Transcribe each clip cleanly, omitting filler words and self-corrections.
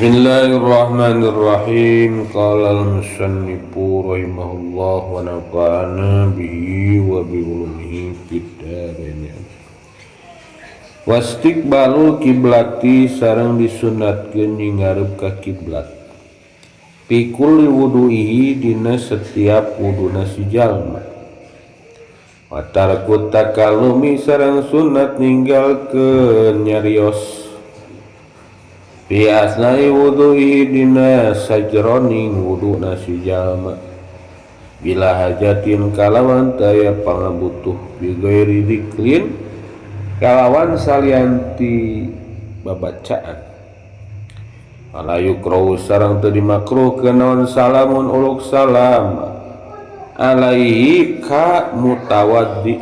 Bismillahirrahmanirrahim. Qala al-musannifu rahimahullah wa nafa'ana bihi wa bi ulumihi fid dharain. Wastiqbalul kiblati sareng disunatkeun nyingarep ka kiblat. Fi kulli wudu'ihi dina setiap wuduna si jalma. Wa tarku takallumi sareng sunat ninggalkeun nyarios. Fi asna'i wudu'i dina sajroning wuduna si jalma bila hajatin kalawan taya pangabutuh bi ghairi dzikrin kalawan salianti babacaan. Wala yukrahu sareng teu dimakruhkeun naon salamun uluk salam alaihi ka mutawaddi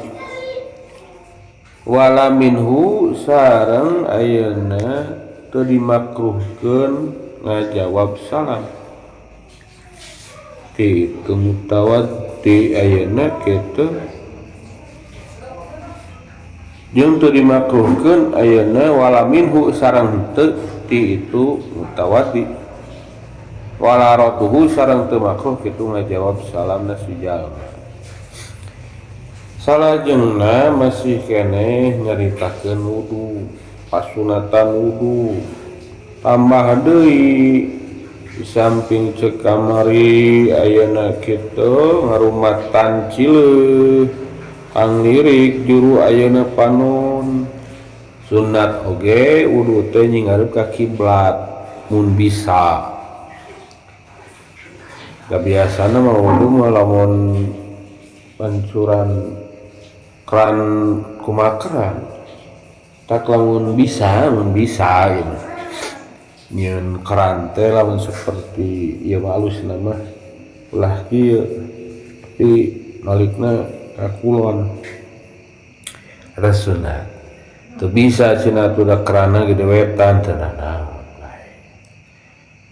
wala minhu sareng ayeuna teu dimakruhkeun ngajawab salam. Kitu mutawaddi ayeuna kitu jeung teu dimakruhkeun ayeuna wala minhu sareng teu ti itu mutawaddi wala ratuhu sareng teu makruh kitu ngajawab salamna si jalma. Salajengna masih keneh nyaritakeun wudu, pasunatan wudu tambah deui di samping cek kamari ayeuna kitu ngarumatan cileuh panglirik juru ayeuna panon sunat oge wudu teh nyingarep ka kiblat mun bisa. Da biasana mah wudu mah lamun pancuran keran kumakeran tak lamun bisa, mun bisa gitu. Nyeun keran teh lamun seperti ieu mah alus mah ulah kieu tapi malikna ka kulon. Eta sunat. Teu bisa cenah tuh kerana gede wetan teu nanaon bae.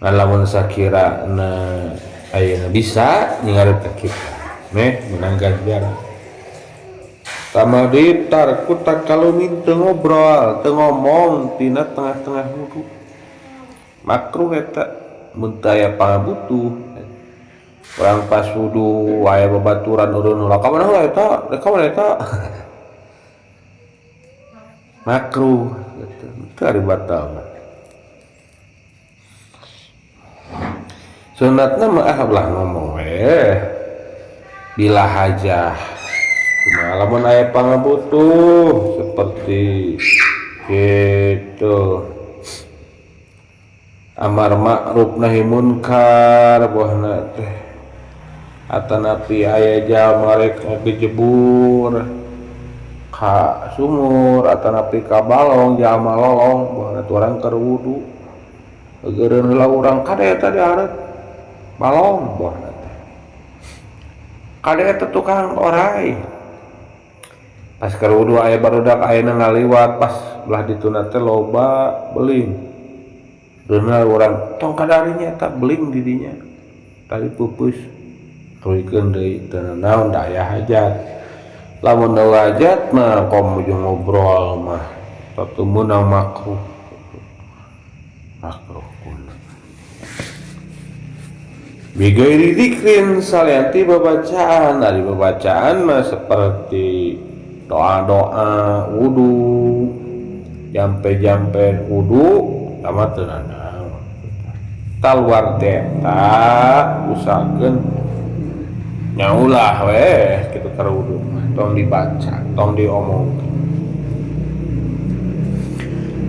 Ngan lamun sakirana ayeuna bisa nyingarep ka kiblat meh menang ganjaran. Tambah deui tarku takalumin teu ngobrol, teu ngomong tina tengah-tengah wudu. Makruh eta mun teu aya pangabutuh. Urang pas wudu aya babaturan urun heula ka mana heula eta? Rek ka mana eta? Makruh gitu. Teu ari batal mah. Sunatna mah ah ulah ngomong we. Bila hajah. Kumaha lamun aya pangabutuh seperti gitu. Amar ma'ruf nahi munkar buahna teh. Atanapi aya jalma rek ngagejebur ka sumur atanapi ka balong jalma lolong buahna teh urang keur wudu. Geureun heula urang kade eta dihareup balong buahna teh. Kade eta tukang orai. Pas keur wudu aya barudak ayeuna ngaliwat pas belah dituna teh loba beling. Beunal urang tong kadarinya eta beling di dinya. Tali pupus tuluykeun deui teu naon da aya hajat. Lamun eueuh hajat mah kom jeung ngobrol mah teu meunang makruh. Makruh kuna. Bigairi dzikrin salianti babacaan, ari babacaan mah seperti doa-doa wudu, jampe-jampe wudu sama teu nanaon. Kaluar teh eta usahakeun nyaulah weh kitu keur wudu mah, tong dibaca, tong diomongkeun.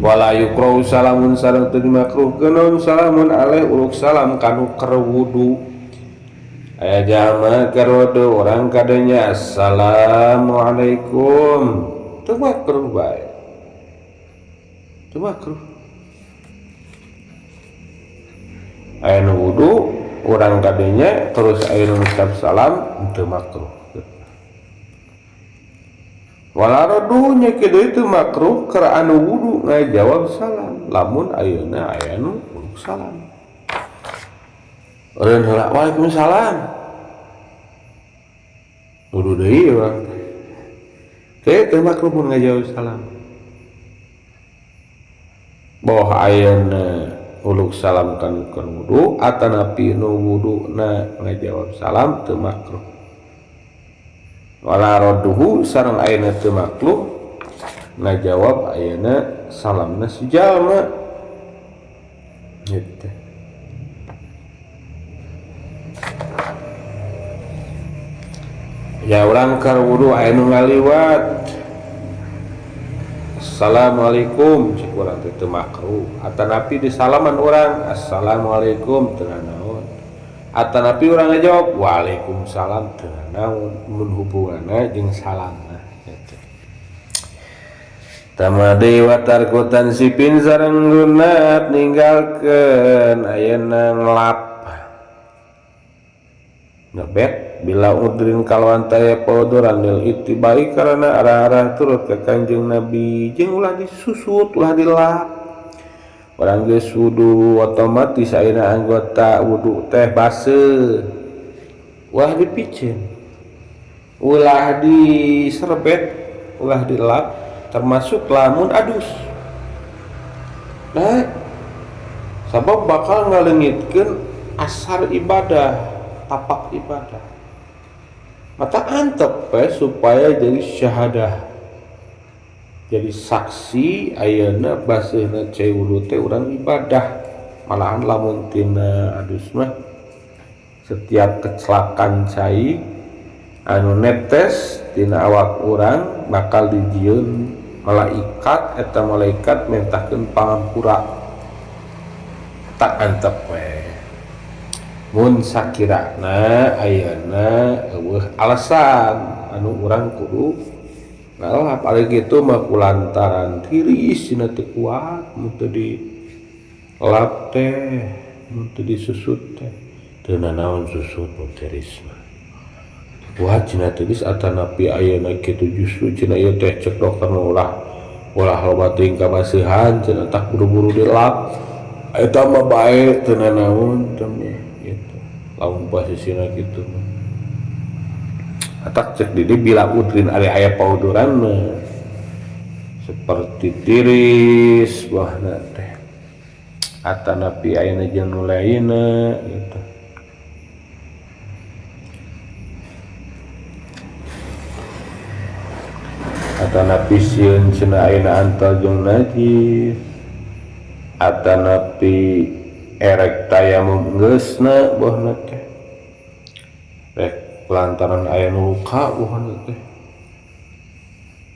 Wala yukrahu salamun sareng teu dimakruhkeun naon salamun alaih uluk salam kanu keur wudu. Aya jalma keur wudu urang kadenya assalamualaikum teu makruh bae. Teu makruh. Aya nu wudu urang kadenya terus aya nu ngucap salam teu makruh. Wala radunya kitu itu makruh keur anu wudu ngajawab salam lamun ayeuna aya nu uluk salam. Eureun heula waalaikumsalam. Wudu deui urang teh. Teh teu makruh mun ngajawab salam. Boh ayeuna uluk salam kan keur wudu atanapi nu wuduna ngajawab salam teu makruh. Wala radduhu sareng ayeuna teu makruh ngajawab ayeuna salamna si jalma gitu. Ya urang keur wudu aya nu ngaliwat assalamualaikum cik urang teh teu makruh atanapi di salaman urang assalamualaikum teu naon atanapi urang ngajawab waalaikumsalam teu naon mun hubunganna jeung salamna gitu. Tama deui wa tarku tansipin sareng sunat ninggalkeun ayeuna ngelap ngebet bila udrin kalawan taya pauduran lil ittibai karena arah-arah turut ke Kanjeng Nabi jeung ulah disusut ulah dilap urang geus wudu otomatis ayeuna anggota wudu teh baseuh ulah dipiceun ulah diserbet ulah dilap termasuk lamun adus nah sabab bakal ngaleungitkeun asar ibadah tapak ibadah mata antep we supaya jadi syahadah jadi saksi ayeuna baseuhna cai wudu teh urang ibadah malahan lamun tina adus mah setiap kecelakaan cai anu netes tina awak urang bakal dijieun malaikat eta malaikat mentahkeun pangampura tak antep we mun sakirana ayeuna eueuh alasan anu urang kudu ngalap ari kitu mah kulantaran tiris dina teu kuat mun teu dilap teh mun teu disusut teh teu nanaon susut mun tiris mah kuat cenah tiris atanapi ayeuna kitu justru cenah ieu teh cek dokter mah ulah ulah loba teuing kabaseuhan cenah tah buru-buru dilap eta mah bae teu nanaon teh gitu lamun posisina kitu mah atak cek di bila udrin ari aya pauduran mah seperti tiris buahna teh atanapi ayeuna jeung nu lainna gitu. Atanapi sieun cenah ayeuna antal jeung najis atanapi erek tayamum geusna buahna teh rek lantaran aya nu luka buahna teh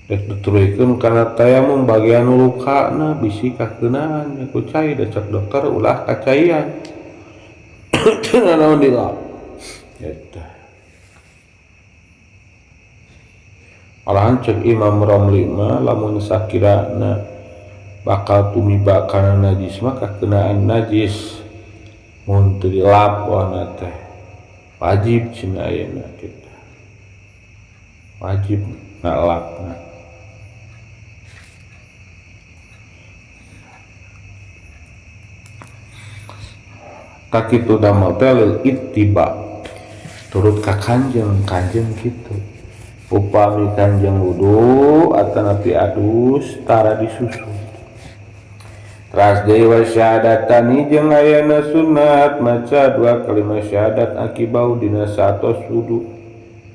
rek dituluykeun kana tayamum bagian nu lukana bisi kakeunaan ku cai da cek dokter ulah kacaian teu nanaon dilap eta. Malahan cek Imam Romli mah lamun sakirana bakal tumiba kana najis mah kakeunaan najis mun teu dilap wana teh wajib cenah ayeuna kita wajib ngalapna. Kakitu damel teh lil ittiba turut ka kanjeng kanjeng kitu upami kanjeng wudu atanapi adus tara disusu. Teras deui wa syahadatani jeung ayana sunat maca dua kalimat syahadat akibau dina satos wudu.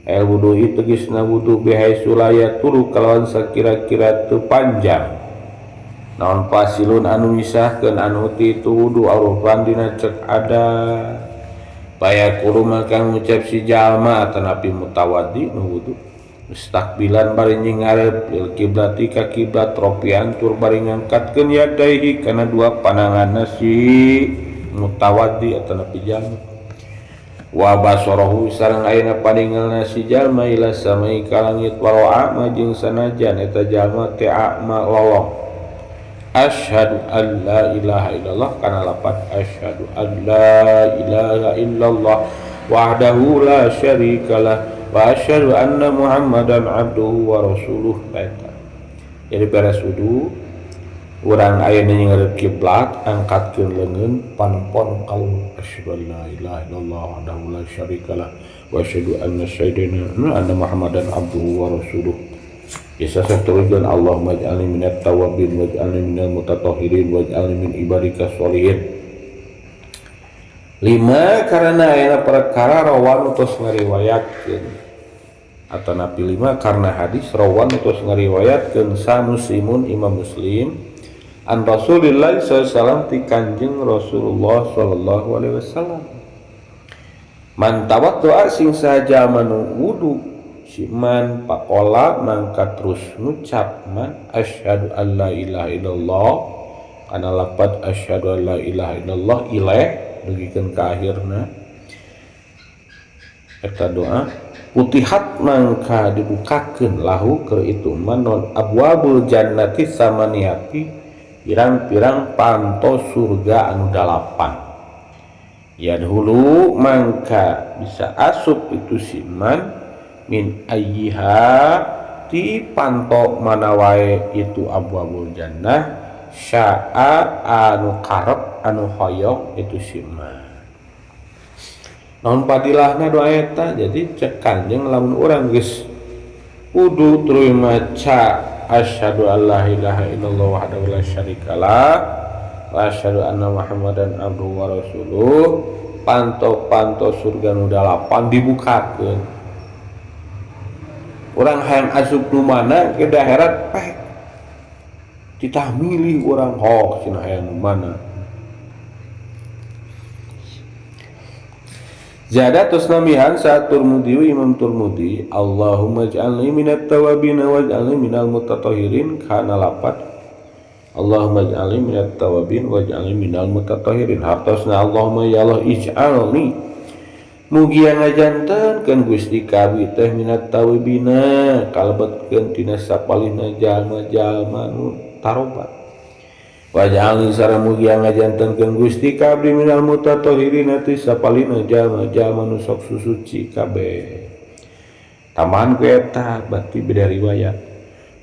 El wudu ieu tegasna wudu bihaitsu la yatulu kalawan sakira-kira teu panjang. Naon fasilun anu misahkeun anu ti itu wudu arufan dina cek ada. Bayaqulu maka ngucap si jalma atanapi mutawaddi nu wudu. Mustaqbilan bari ngarep lil kiblati ka kiblat ropian tur bari ngangkatkeun yadaihi kana dua pananganna si mutawaddi atanapi jalma. Wa basarahu sareng ayeuna paningalna si jalma ila samai ka langit walau a'ma jeung sanajan eta jalma teh a'ma lolong. Asyhadu an la ilaha illallah kana lapat asyhadu an la ilaha illallah wahdahu la syarikalah wa asyhadu anna Muhammadan abduhu wa rasuluh. Eta. Jadi beres wudu urang ayeuna ngarep kiblat angkatkeun leungeun panempon kaluhur asyhadu an la ilaha illallah wahdahu la syarikalah wa asyhadu anna sayyidina anna Muhammadan abduhu wa rasuluh. Bisa saturkeun Allahumma ij'alni minat tawwabin waj'alni minal mutatahhirin waj'alni min ibadika sholihin. Lima karena aya perkara rawan tos ngariwayatkeun atanapi lima karena hadis rawan tos ngariwayatkeun sa Muslimun Imam Muslim an Rasulillah sallallahu alaihi wasallam ti Kanjeng Rasulullah sallallahu alaihi wasallam. Man tawaddoa sing saja manu wudu si man pakola mangka terus ngucap man asyhadu an la ilaha illallah kana lapad asyhadu an la ilaha illallah ilaih dugikeun ka akhirna eta doa putihat mangka dibukakeun lahu keur itu man non abwabul jannati samaniyati pirang-pirang panto surga anu dalapan. Yadhulu mangka bisa asup itu si man min ayyiha ti panto mana wae itu abwabul jannah syaa anu karep anu hoyong itu si man. Naon padilahna doa eta? Jadi cek Kanjeng lamun urang geus wudu tuluy maca asyhadu alla ilaha illallah wahdahu la syarikalah wa asyhadu anna Muhammadan abduhu wa rasuluh, panto-panto surga nu dalapan dibukakeun. Urang hayang asup nu mana ke daherat pek titah milih urang hok cenah hayang nu mana. Zada tos namihan saat Turmudi Imam Turmudi Allahumma ij'alni minat tawabin waj'alni minal mutatahhirin kana lapat Allahumma ij'alni minat tawabin waj'alni minal mutatahhirin hartosna Allahumma ya Allah ij'alni mugia ngajantenkeun Gusti kabi teh minat tawabina kalebetkeun tina sapalihna jalma-jalma nu tarobat waj'alni sareng mugia ngajantenkeun Gusti ka abdi minal mutatahhirin ti sapalihna jalma-jalma nu sok susuci kabeh. Tambahan ku eta berarti beda riwayat.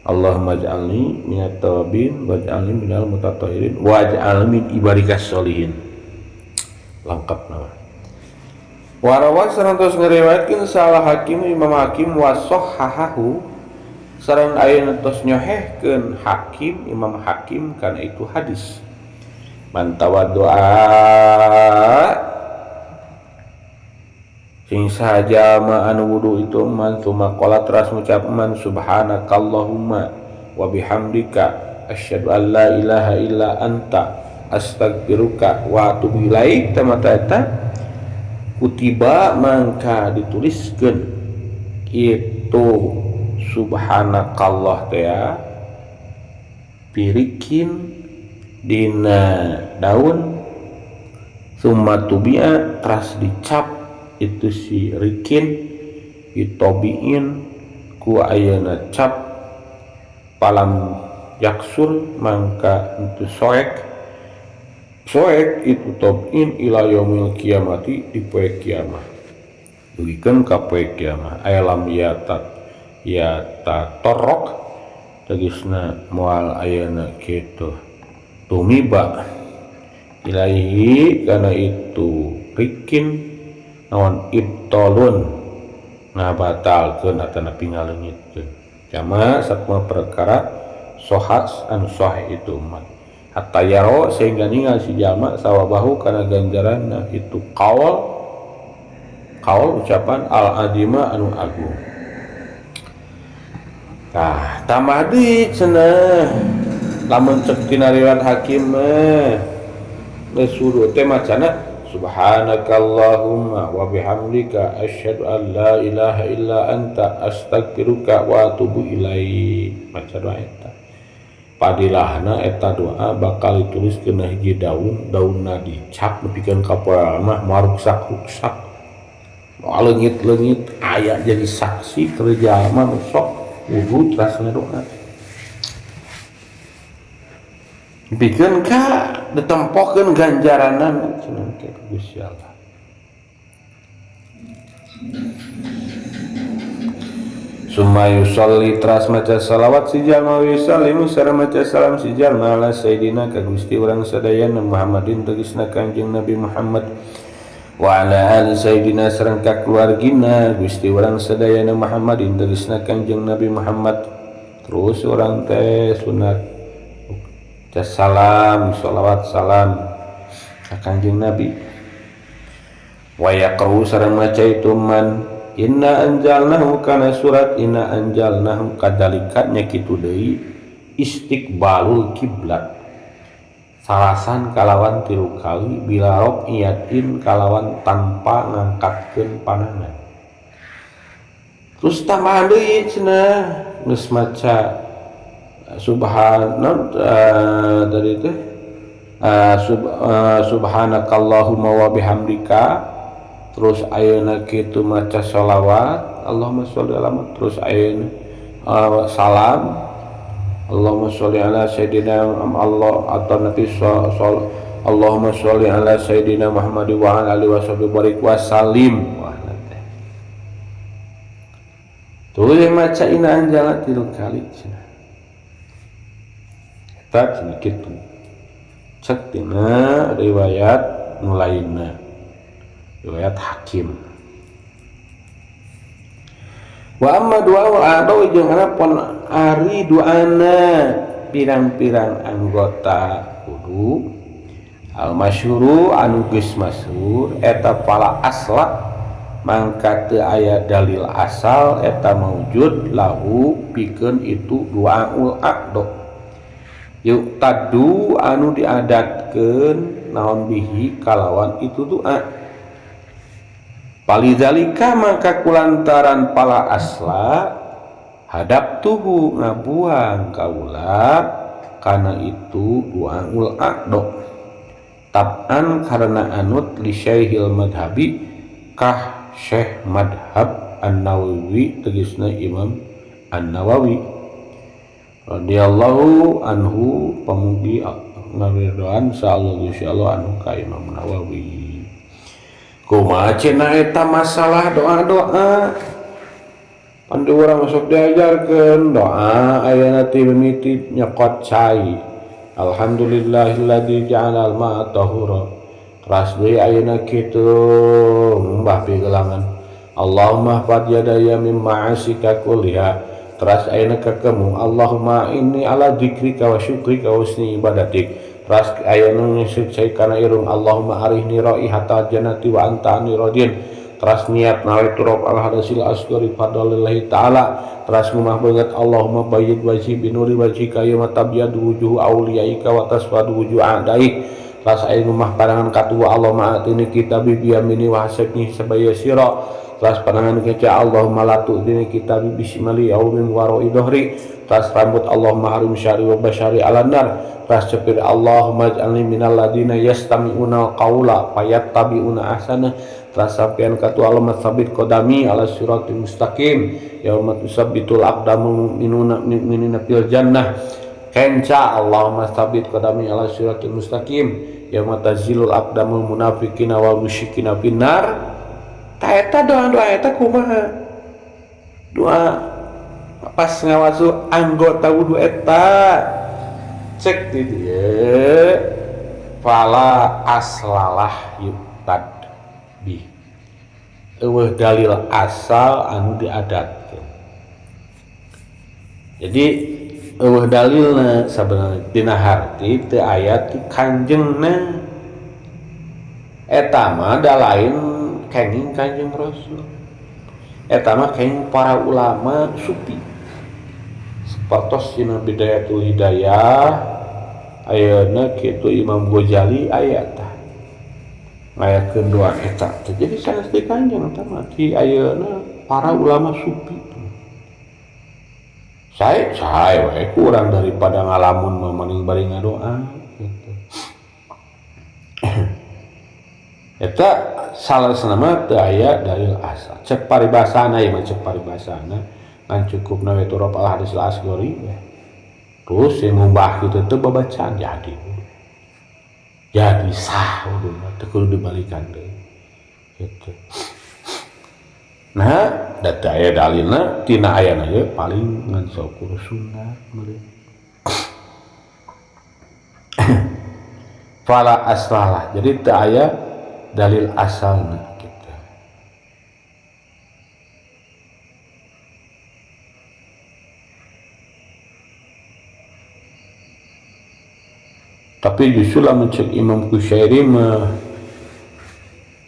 Allahumma ij'alni minat tawabin waj'alni minal mutatahhirin waj'alni min ibadikas sholihin. Lengkap nama. Warawa sareng tos ngariwayatkeun salah Hakim Imam Hakim wa sahahahu sareng ayeuna tos nyohehkeun Hakim Imam Hakim kana itu hadis. Man tawaddoa sing saja ma anu wudu itu man summa qala teras ngucap man subhanakallahumma wa bihamdika asyhadu an la ilaha illa anta astaghfiruka wa atubu ilaik tamata eta kutiba mangka dituliskeun itu subhanakallah teh pirikin dina daun summa tubi'a teras dicap itu si rikin ditobiin ku ayeuna cap palam yaksur mangka itu soek soek itu tobin ila yaumil kiamati di poe kiamah dugikeun ka poe kiamah aya lam yatat ya tatorok tegasna moal ayeuna kitu tumiba ilaihi kana itu rikin naon ibtolun ngabatalkeun atanapi ngaleungitkeun jama sakumaha perkara sohas anu sahih itu umat hatta yaro sehingga ningal si jalma sawabahu kana ganjaranna itu qaul qaul ucapan al azima anu agung. Tah tambah deui cenah lamun cek tina riwayat Hakim mah geus wudu teh macana subhanakallahumma wa bihamdika asyhadu an la ilaha illa anta astaghfiruka wa atubu ilaik. Maca doa eta padilahna eta doa bakal ditulis kana hiji daun, daunna dicap nepikeun ka poe mah maruksak-ruksak leungit-leungit aya jadi saksi keur jalma nu sok wudu teras ngadoa pikeun ka ditempokeun ganjaranan cenah teh Gusti Allah. Summa yusalli teras maca salawat si jalma wa yusallimu sareng maca salam si jalma ala sayidina ka Gusti urang sadayana Muhammadin tegasna Kanjeng Nabi Muhammad wa ala ali sayidina sareng ka keluargina Gusti urang sadayana Muhammadin tegasna Kanjeng Nabi Muhammad. Terus urang teh sunat salam salawat salam ka Kanjeng Nabi. Wa yaqra'u sareng maca itu man inna anjalnahu kana surat inna anjalnahu kadzalika nya kitu deui istiqbalul kiblat salasan kalawan 3 kali bila ro'iyatin kalawan tanpa ngangkatkeun panangan. Terus tambahan deui cenah geus maca subhana tadi teh subhanakallahumma wa bihamdika, terus ayeuna kitu maca sholawat Allahumma sholli ala Muhammad, terus ayeuna salam Allahumma sholli ala sayyidina Allah atau Nabi Allahumma sholli ala sayyidina Muhammad wa ala alihi washabihi barik wa salim. Wah teh tuh maca ina anjala 3 kali cenah eta cenah kitu cek tina riwayat nu lainna riwayat Hakim. Wa amma du'a a'dau jeung anapun ari duana pirang-pirang anggota wudu al masyhuru anu geus masyhur eta pala asla mangka teu aya dalil asal eta maujud lahu pikeun itu du'aul a'do yuk tadu anu diadatkeun naon bihi kalawan itu doa. Palizalika maka kulantaran pala asla hadap tuhu ngabuang kaula karena itu du'aul a'do tab'an karena anut li syaihil madhabi kah syekh madhab an-Nawawi tegasna Imam An-Nawawi radhiyallahu anhu pamugi ngawidoan sallallahu insyaallah anhu ka Imam Nawawi. Kumaha cenah eta masalah doa-doa pan urang sok diajarkeun doa ayeuna ti mimiti nyekot cai alhamdulillahilladzi ja'alal ma'a tahura teras deui ayeuna kitu ngumbah pigelangan Allahumma hfadz yadaya mim ma'asika kulliha teras ayeuna kakemu Allahumma inni ala dzikrika wa syukrika wa husni ibadatik teras ayeuna ngisuk cai kana irung Allahumma arihni raihata jannati wa anta anni radin teras niat nawaitu rabb al hadasil asghari fadlillahi ta'ala teras ngumah banget Allahumma bayyid wajhi binuri wajhika yawma tabyadu wujuhu awliyaika wa taswadu wujuhu a'daik teras ayeuna ngumah pandangan katua Allahumma atini kitabi biyamini wa hasibni hisaban yasira teras pandangan keca Allahumma la tu'dini kitabi bisimali yaumin wara'i dhahri teras rambut Allahumma harim syari wa basyari ala nar teras cepir Allahumma ij'alni minal ladina yastami'una al-qawla fayattabi'una ahsana teras sampean katu Allahumma tsabit qadami ala siratil mustaqim yauma tusabbitul aqdamu mu'minuna mu'minina fil jannah kenca Allahumma tsabit qadami ala siratil mustaqim yauma tazilul aqdamul munafiqina wal musyrikina finnar. Ta eta doa-doa eta kumaha doa pas ngawasu anggota wudu eta cek di dieu fala aslalah yutad bi eueuh dalil asal anu diadatkeun. Jadi eueuh dalilna sabenerna dina harti teu aya ti kanjengna eta mah da lain kenging Kanjeng Rasul eta mah kenging para ulama sufi sapertos dina Bidayatul Hidayah ayeuna kitu Imam Ghazali aya tah ngayakeun doa eta teh. Jadi sanes ti Kanjeng teh mah ti ayeuna para ulama sufi sae sae we kurang daripada ngalamun mah mending bari ngadoa gitu. Eta salah mah teu aya dalil asal cek paribasana ieu mah cek paribasana ngan cukupna we turab al hadisil asghari we. Terus yang ngumbah kitu teh babacaan jadi sah wuduna teu kudu dibalikan deui gitu. Nah da teu aya dalilna tina ayana ye paling ngan saukur sunat meureun. Fala aslalah jadi teu aya dalil asalna gitu. Tapi justru lamun cek Imam Kusyairi mah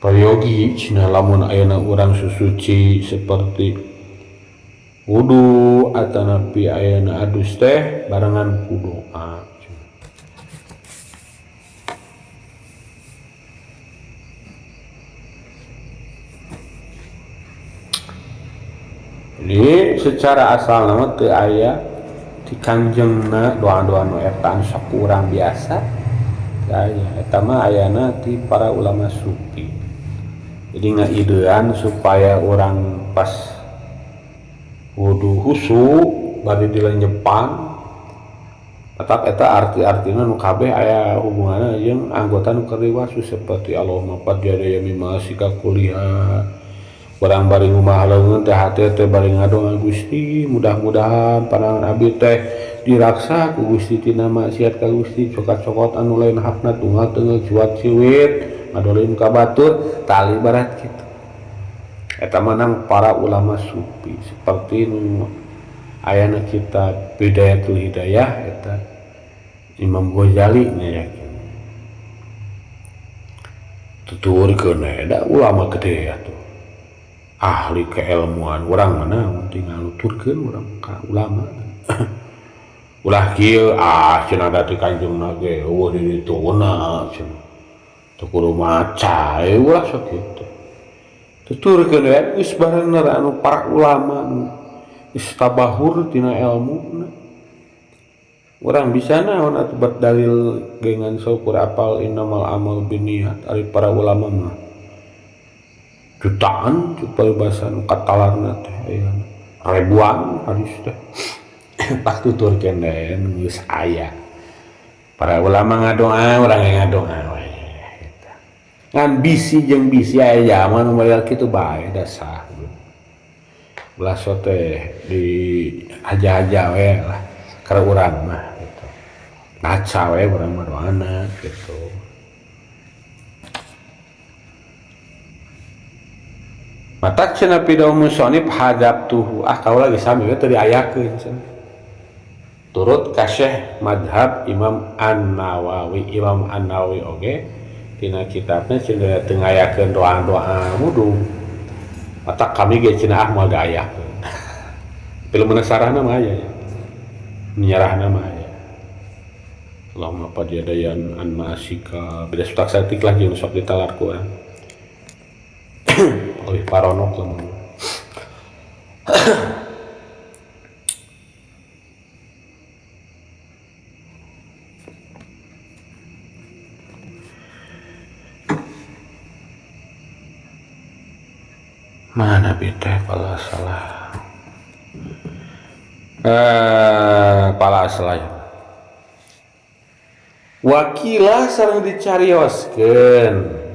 Prayogi cenah lamun ayeuna urang susuci seperti wudu atanapi ayeuna adus teh barengan ku doa. Jadi secara asal nama teu aya di kanjengna doa-doa nu eta anu sok urang biasa teu aya, eta mah ayana ti para ulama sufi. Jadi ngaidean supaya urang pas wudu husu bari dilenyepan tetap eta arti-artina nu kabeh aya hubunganna jeung anggota nu keur diwasu seperti Allahumma qad jadaya mimma sika kuliha. Urang bari ngumah leungeun teh hate teh bari ngadoa Gusti mudah-mudahan panangan abdi teh diraksa ku Gusti tina maksiat ka Gusti cokot-cokot anu lain hakna tunggal teunggeul cuat ciwit ngadolim ka batur tali barat kitu. Eta mah nang para ulama sufi seperti nu ayana kitab Bidayatul Hidayah eta Imam Ghazali nya yakin. Tuturkeun we da ulama gede atuh. Ahli keilmuan urang mana tinggal nuturkeun urang ka ulama. Ulah kieu ah cenah da ti kanjengna ge eueuh di dituna cenah. Teu kudu maca ulah sok kitu. Tuturkeun we geus barener anu para ulama nu geus tabahur tina elmuna. Urang bisa naon atuh bat dalil gengan saukur apal innamal amal binniyat ari para ulama mah. Jutaan paribasan katalarna teh aya ribuan hadis teh. Tak tuturkeun deui geus aya. Para ulama ngadoa, urang ge ngadoa we eta. Ngan bisi jeung bisi aya zaman model kitu bae da sah. Ulah sok teh di haja-haja we lah keur urang mah gitu. Maca we urang mah doana gitu. Mata cenah pidau musonib hadabtuhu ah kaula geus sami we teu diayakeun cenah. Turut ka Syekh madhab Imam An-Nawawi. Imam An-Nawawi oge tina kitabna cenah teu ngayakeun doa-doa wudu. Mata kami ge cenah ah moal diayakeun. Film sarahna mah aya ya. Nyarahna mah aya. Allahumma qad yadayan an ma'asika beda sutak saeutik lah jeung sok ditalar ku urang. Lebih paronok lamun. Mana biteh pala salah. Pala salah. Wakilah sareng dicarioskeun.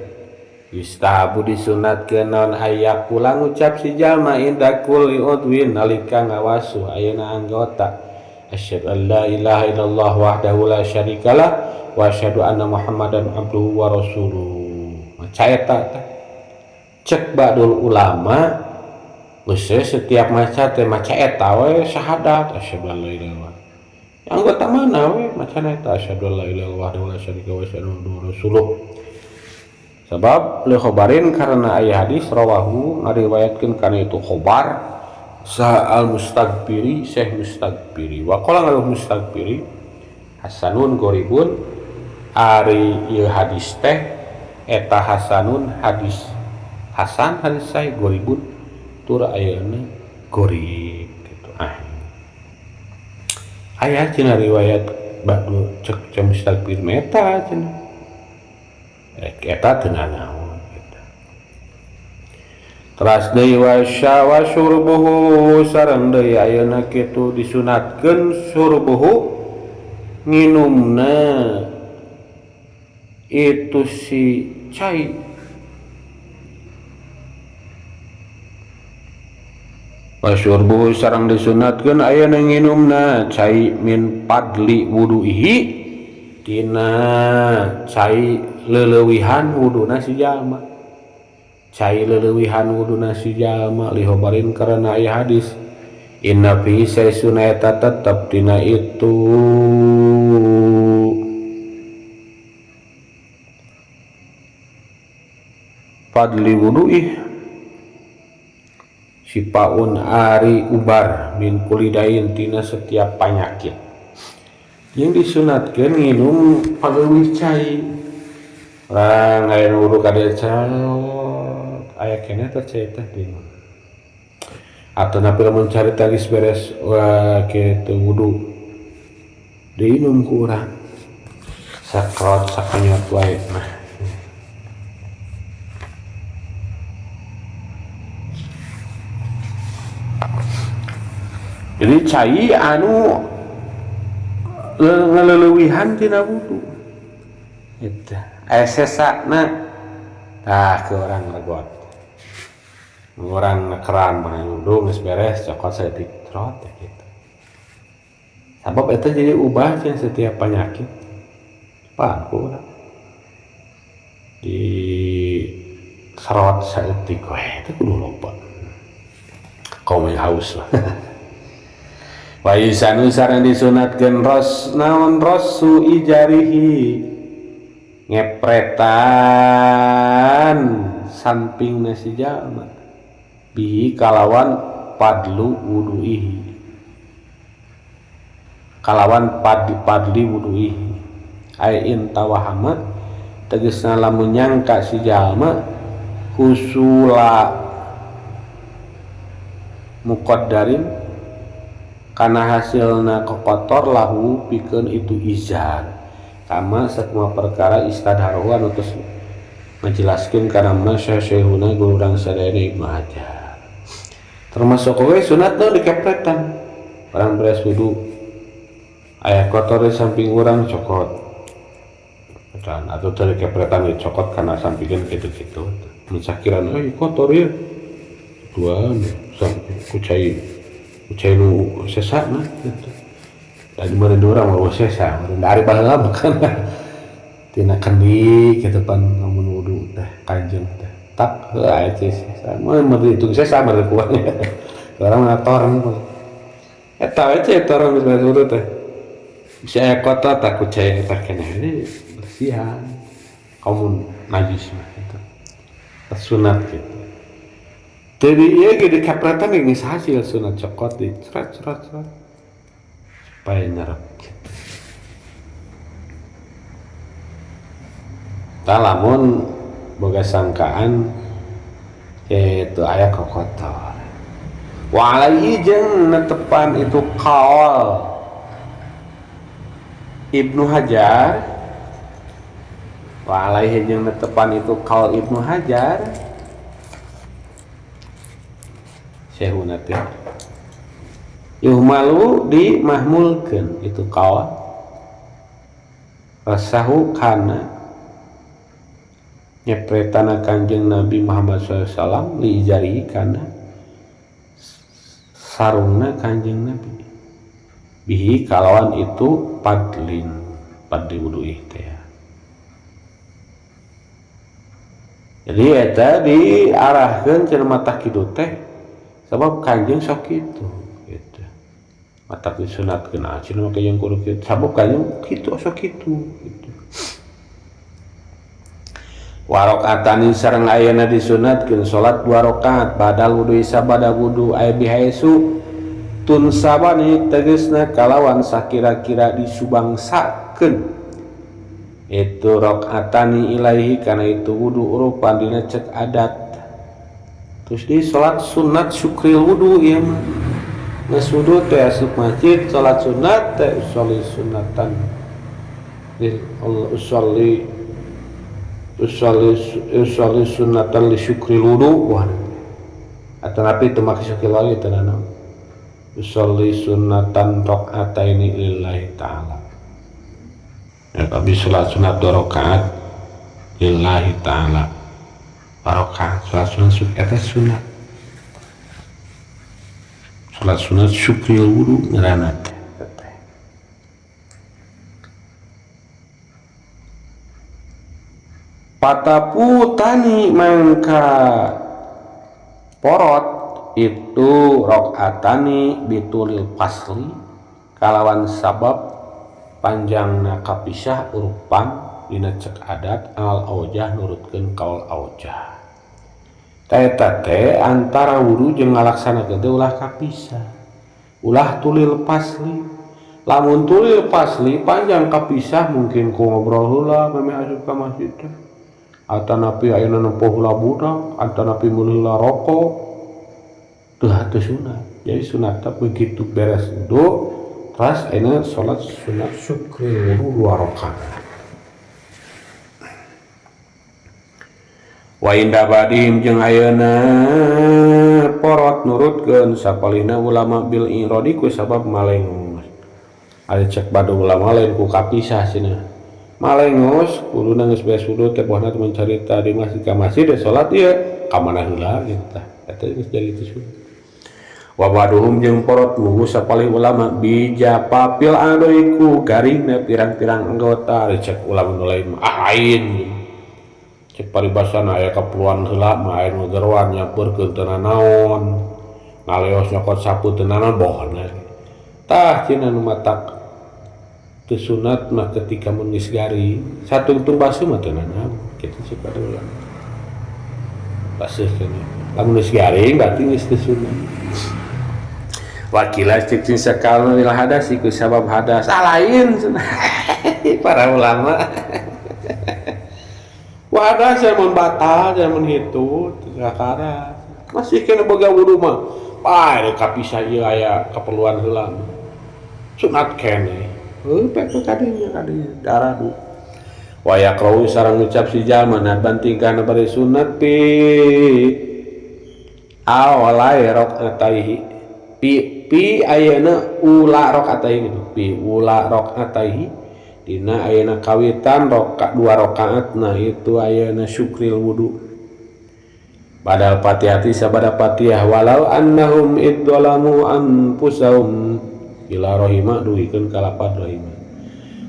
Yustahabu disunatkeun naon aya kula ngucap si jalma inda kulli udwin nalika ngawasu ayeuna anggota. Asyhadu an la ilaha illallah wahdahu la syarikalah wa asyhadu anna Muhammadan abduhu wa rasuluh. Maca eta teh. Cek ba'dul ulama geus setiap maca teh maca eta we syahadat asyhadu an la ilaha illallah. Anggota mana we macana eta asyhadu an la ilaha illallah wahdahu la syarikalah wa asyhadu anna Muhammadan rasuluh. Sebab li khobarin karena aya hadis rawahu ngariwayatkeun kana itu khobar sa al mustaghfiri Syekh Mustaghfiri wa qala al mustaghfiri hasanun goribun ari ieu hadis teh eta hasanun hadis hasan hadis sahih goribun tur ayeuna gorib gitu ah aya cenah riwayat ba'du cek mustaghfir meta cenah eta teu nanaon gitu. Teras deui wa syurbuhu sareng deui ayeuna kitu disunatkeun syurbuhu nginumna itu si cai. Wa syurbuhu sareng disunatkeun ayeuna nginumna cai min padli wuduihi tina cai leleuwihan wuduna si jalma. Cai leleuwihan wuduna si jalma lihobarin karena aya hadis inna fi saysuna eta tetep tina itu fadli wudu'ih sipaun ari ubar min kulidain tina setiap penyakit. Yang disunatkeun nginum pageuleuh cai. Urang aya nu wudu ka dieu aya keneh teh cai teh diinum. Atau napi lamun carita geus beres kitu wudu diinum ku urang. Sakrot sakanyot wae mah. Jadi cai anu ngaleuwihan tina wudu. Eta aya sesana tah ke orang legot. Orang keran mah wudu geus beres cokot saeutik trot gitu. Sabab eta jadi ubah cenah setiap penyakit. Pan ku urang. Di serot saeutik we teh kudu loba. Kaum haus lah. Wa yusanu sareng disunatkeun ros naon rosu ijarihi ngepretan sampingna si jalma bihi kalawan padlu wuduihi kalawan padli wuduihi ai in tawahama tegasna lamun nyangka si jalma husula muqaddarin kana hasilna kokotor lahu pikeun itu izar kama sakumaha perkara istadharohu anu tos ngajelaskeun kana masyaihuna guru urang sadayana Ibnu Hajar. Termasuk oge sunat teh dikepretan urang beres wudu aya kotor di samping urang cokot dan atau teu dikepretan dicokot kana sampingan kitu-kitu mun sakiran euy kotor ieu tuan samping ku cai cai nu sesa mah gitu. Tadi meureun urang mah sesa, meureun ari baheula mah kan tina kendi kitu pan lamun wudu teh kanjeng teh. Tak heuh aya cai sesa. Meureun dihitung sesa meureun ku urang. Urang mah torong. Eta we cai torong geus beres wudu teh. Bisa aya kotor tah ku cai eta keneh ini bersihan. Kaum najis mah gitu. Sunat gitu. Jadi ieu ge dikepretan geus hasil sunat cokot di cret cret cret supaya nyerep gitu. Tah lamun boga sangkaan itu aya kokotor. Wa alaihi jeung netepan itu qaul Ibnu Hajar. Wa alaihi jeung netepan itu qaul Ibnu Hajar. Syekhuna teh yuhmalu dimahmulkeun itu qaul rasahu kana nyepretana Kanjeng Nabi Muhammad sallallahu alaihi wasallam liijarihi kana sarungna Kanjeng Nabi bihi kalawan itu padlin padli wuduih teh. Jadi eta diarahkeun cenah mata kitu teh sabab Kanjeng sok kitu gitu. Mata disunatkeun cenah mah kanjeng kudu kitu sabab kanjeng kitu sok kitu gitu. Warokatani sareng ayeuna disunatkeun salat 2 rakaat badal wudu sabada wudu aya bihaisu tunsabani tegasna kalawan sakira-kira disubangsakeun itu rakaatani ilaihi kana itu wudu urupan dina cek adat. Terus di salat sunat syukril wudu ieu mah. Geus wudu teh asup masjid salat sunat teh usolli sunatan lil usolli usolli usolli sunatan li syukril wudu wah. Atanapi teu make syukril lagi teh naon. Usolli sunatan rakaataini lillahi ta'ala. Ya tapi salat sunat 2 rakaat lillahi ta'ala. Barokah salat sunat eta sunat. Salat sunat syukril wudu ngaranna teh. Pataputani mangka porot itu rakaatani bitulil pasli kalawan sabab panjangna kapisah urupan dina cek adat al aujah nurutkeun kaul aujah. Eta teh antara wudu jeung ngalaksanakeun teh ulah kapisah, ulah tulil pasli. Lamun tulil pasli panjang kapisah mungkin ku ngobrol heula memeh asup ka masjid teh, atanapi ayeuna nempo heula budak, atanapi meuli heula rokok, teu teu sunat. Jadi sunatna begitu beres wudu terus ayeuna salat sunat syukri wudu 2 rakaat. Wa inda badihim jeung ayeuna porot nurutkeun sapalihna ulama bil iradi ku sabab malengos. Ari cek badu ulama lain ku kapisah cenah. Malengos kuduna geus beres wudu teh bohna mencarita di masjid ka masjid salat ieu ka mana heula kitu tah. Eta geus jadi teu sunat. Wa baduhum jeung porot nunggu sapalih ulama bijapapil adoiku garingna pirang-pirang anggota. Ari cek ulama nu lain mah ah lain. Cek paribasana aya kaperluan heula mah aya nu geroan nyampeurkeun teu nanaon, ngaleos nyokot sapu teu nanaon bohna. Tah cenah nu matak teu sunat mah ketika mun geus garing satungtung basuh mah teu nanaon kitu cek pada ulama. Basuh cenah lamun geus garing berarti geus teu sunat. Wakila cek cing sakalna lil hadas iku sabab hadas. Ah lain cenah para ulama. Wadah saya mun batal, saya mun hitu, kakara. Masih kena boga wudu mah. Pae kapisah ieu aya keperluan heula. Sunat keneh. Heuh pek kadinya kadinya darah du. Wa yaqra'u sareng ngucap si jalma nadban tingkahna bari sunat pi awalai rakaataihi. Pi pi ayeuna ula rakaataihi gitu. Pi ula rakaataihi. Dina ayeuna kawitan roka 2 rakaat nah itu ayeuna syukril wudu. Badal fatihati sabada fatihah walau annahum idzalamu anfusahum ila rahima duhikeun ka lapad rahima.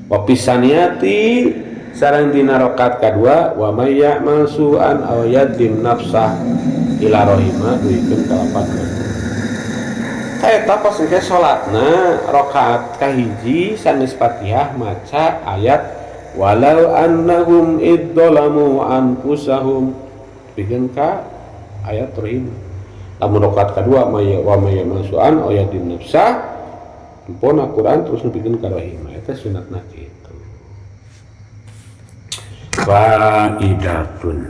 Wa pisaniyati sareng dina rakaat kadua wa may ya'mal su'an aw yadlim nafsah ila rahima duhikeun ka lapad rahima. Eta pas engke salatna rakaat kahiji sanes Fatihah maca ayat walau annahum idzalamu anfusahum pikeun ka ayat rahim. Lamun rakaat kadua may wa may masuan ayat din nafsah empon Al-Qur'an terus nepikeun ka rahim. Eta sunatna kitu. Faidatun.